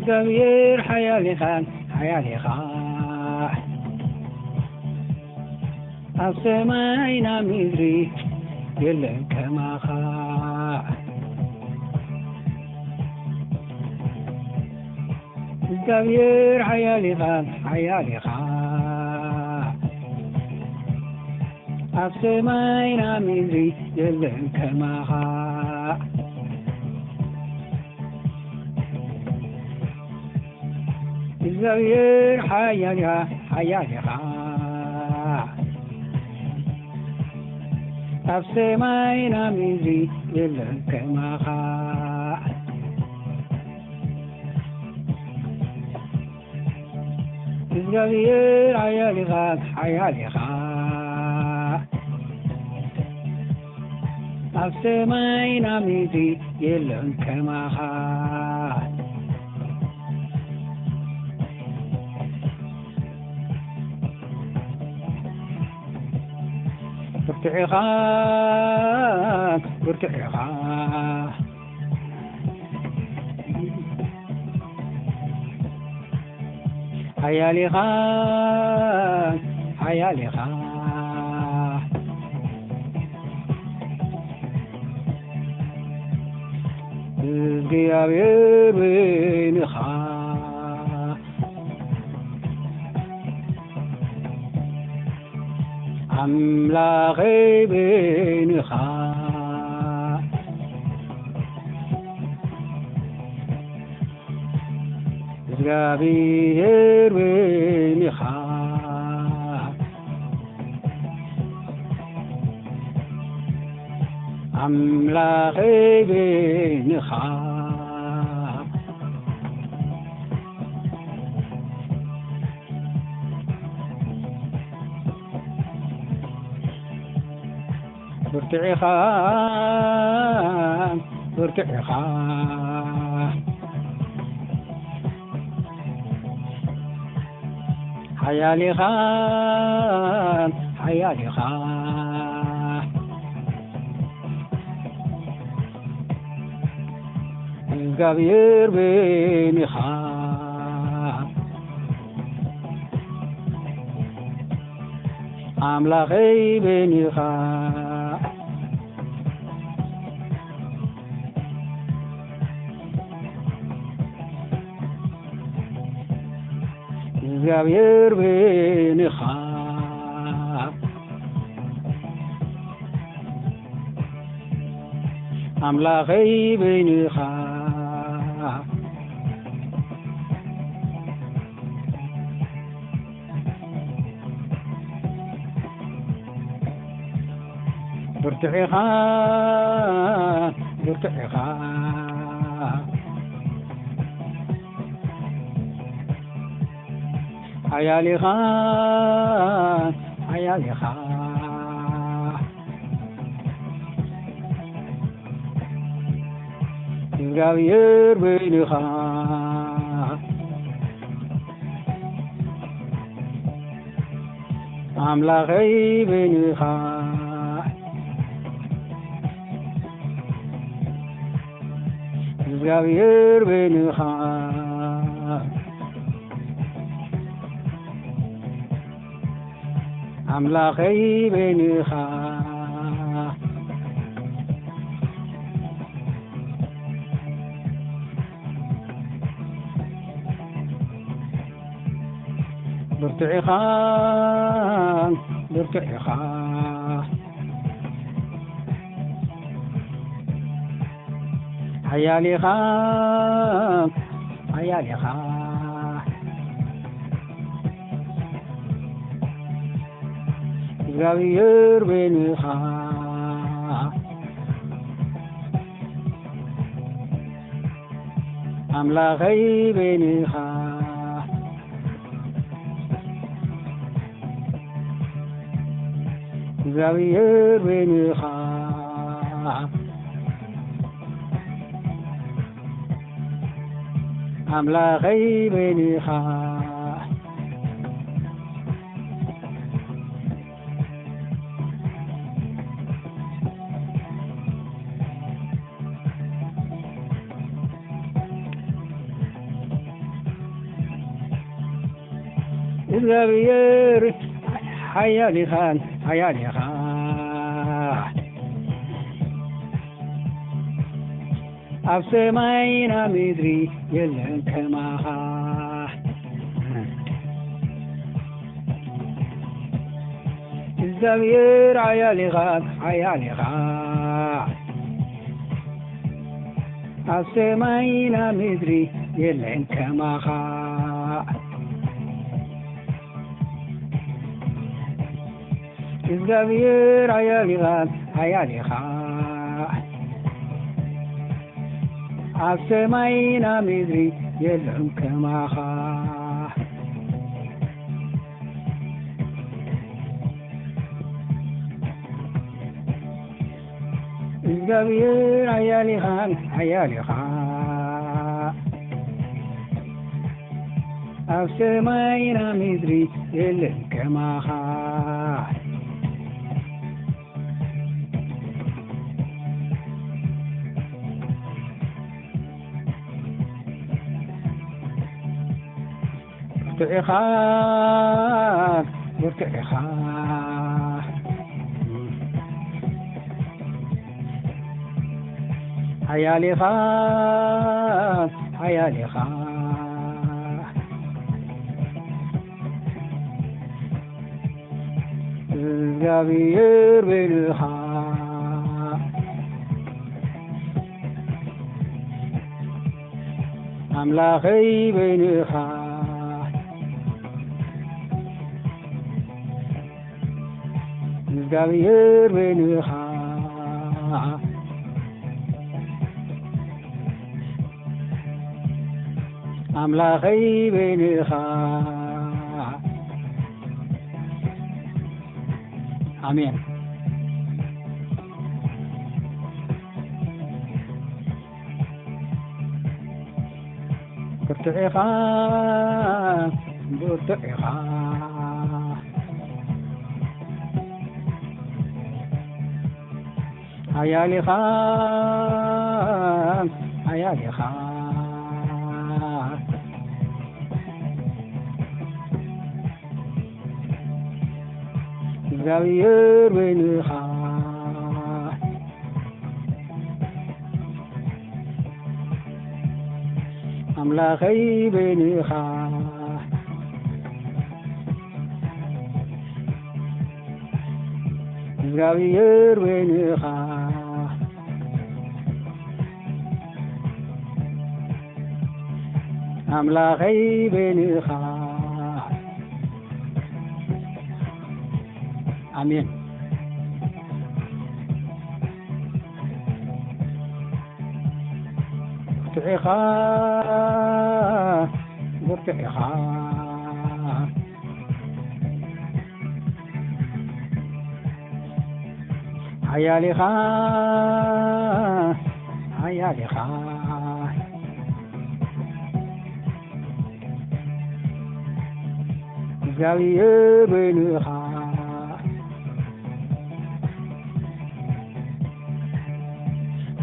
እግዚኣብሔር ሓያል ኢኻ፣ ሓያል ኢኻ። ኣብ ሰማይና ምድሪ የለን ከማኻ። እግዚኣብሔር ሓያል ኢኻ፣ ሓያል ኢኻ። ኣብ ሰማይና ምድሪ የለን ከማኻ። እግዚኣብሔር ሓያል ኢኻ፣ ሓያል ኢኻ። ኣብ ሰማይና ምድሪ የለን ከማኻ። እግዚኣብሔር ሓያል ኢኻ፣ ሓያል ኢኻ። ኣብ ሰማይና ምድሪ የለን ከማኻ። ብርቱዕ ኢኻ፣ ብርቱዕ ኢኻ። ሓያል ኢኻ፣ ሓያል ኢኻ። እግዚኣብሔር በይንኻ፣ ኣምላኸይ በይንኻ። እግዚኣብሔር በይንኻ፣ ኣምላኸይ በይንኻ። ብርቱዕ ኢኻ፣ ብርቱዕ ኢኻ። ሓያል ኢኻ፣ ሓያል ኢኻ። እግዚኣብሔር በይንኻ፣ ኣምላኸይ በይንኻ። እግዚኣብሔር በይንኻ፣ ኣምላኸይ በይንኻ። ብርቱዕ ኢኻ፣ ብርቱዕ ኢኻ። ሓያል ኢኻ፣ ሓያል ኢኻ። እግዚኣብሔር በይንኻ፣ ኣምላኸይ በይንኻ። እግዚኣብሔር በይንኻ፣ ኣምላኸይ በይንኻ። ብርቱዕ ኢኻ፣ ብርቱዕ ኢኻ። ሓያል ኢኻ፣ ሓያል ኢኻ። እግዚኣብሔር በይንኻ፣ ኣምላኸይ በይንኻ፣ እግዚኣብሔር በይንኻ። ኣምላኸይ በይንኻ፣ እግዚኣብሔር ሓያል ኢኻን ሓያል ኢኻ፣ ኣብ ሰማይና ምድሪ የለን ከማኻ። እግዚኣብሔር ሓያል ኢኻን ሓያል ኢኻ፣ ኣብ ሰማይና ምድሪ የለን ከማኻ። እግዚኣብሔር ሓያል ኢኻን ሓያል ኢኻ፣ ኣብ ሰማይና ምድሪ የለን ከማኻ። እግዚኣብሔር ሓያል ኢኻን ሓያል ኢኻ፣ ኣብ ሰማይና ምድሪ የለን ከማኻ። ብርቱዕ ኢኻ፣ ብርቱዕ ኢኻ፣ ሓያል ኢኻ፣ ሓያል ኢኻ፣ እግዚኣብሔር በይኑ ኢኻ፣ ኣምላኸይ በይኑ ኢኻ፣ እግዚኣብሔር በይኑ ኢኻ፣ ኣምላኸይ በይኑ ኢኻ። ኣሜን። ብርቱዕ ኢኻ፣ ብርቱዕ ኢኻ፣ ሓያል ኢኻ፣ ሓያል ኢኻ፣ እግዚኣብሔር በይኑ ኢኻ፣ ኣምላኸይ በይኑ ኢኻ፣ እግዚኣብሔር በይኑ ኢኻ፣ ኣምላኸይ በይኑ ኢኻ። ኣሜን። ብርቱዕ ኢኻ፣ ብርቱዕ ኢኻ፣ ሓያል ኢኻ፣ ሓያል ኢኻ፣ እግዚኣብሔር በይኑ ኢኻ፣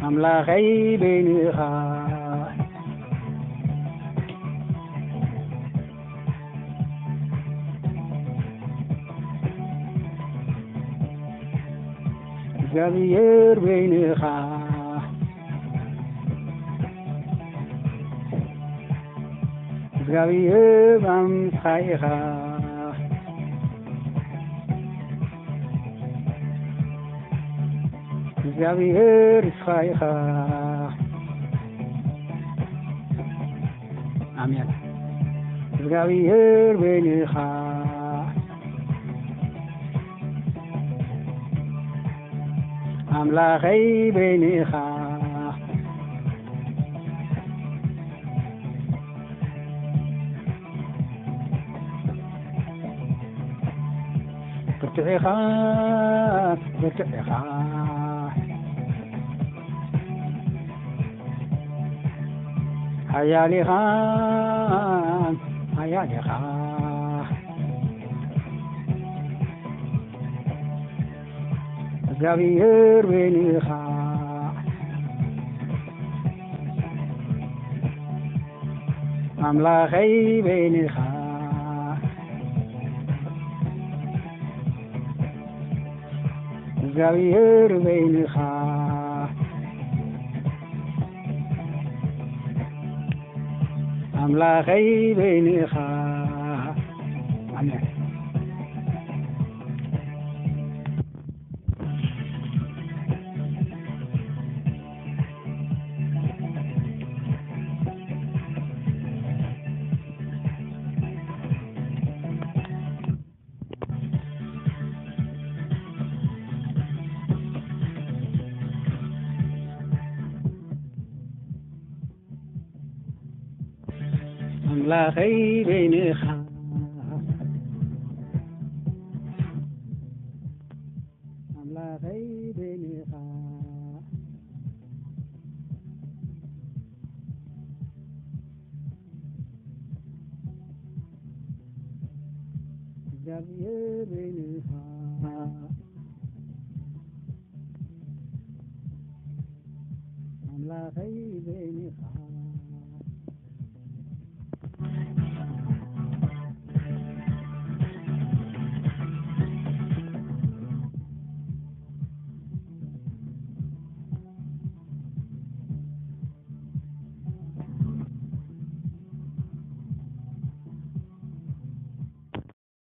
ኣምላኸይ በይኑ ኢኻ። እግዚኣብሔር በይኑ ኢኻ፣ እግዚኣብሔር ኣምስኻ ኢኻ፣ እግዚኣብሔር ንስኻ ኢኻ። ኣሜን። እግዚኣብሔር በይኑ ኢኻ፣ ኣምላኸይ በይኑ ኢኻ፣ ብርቱዕ ኢኻ፣ ብርቱዕ ኢኻ፣ ሓያል ኢኻ፣ ሓያል ኢኻ፣ እግዚኣብሔር በይኑ ኢኻ፣ ኣምላኸይ በይኑ ኢኻ። እግዚኣብሔር በይንኻ፣ ኣምላኸይ በይንኻ። ኣሜን። ኣምላኸይ በይንኻ፣ ኣምላኸይ በይንኻ፣ እግዚኣብሔር በይንኻ፣ ኣምላኸይ በይንኻ።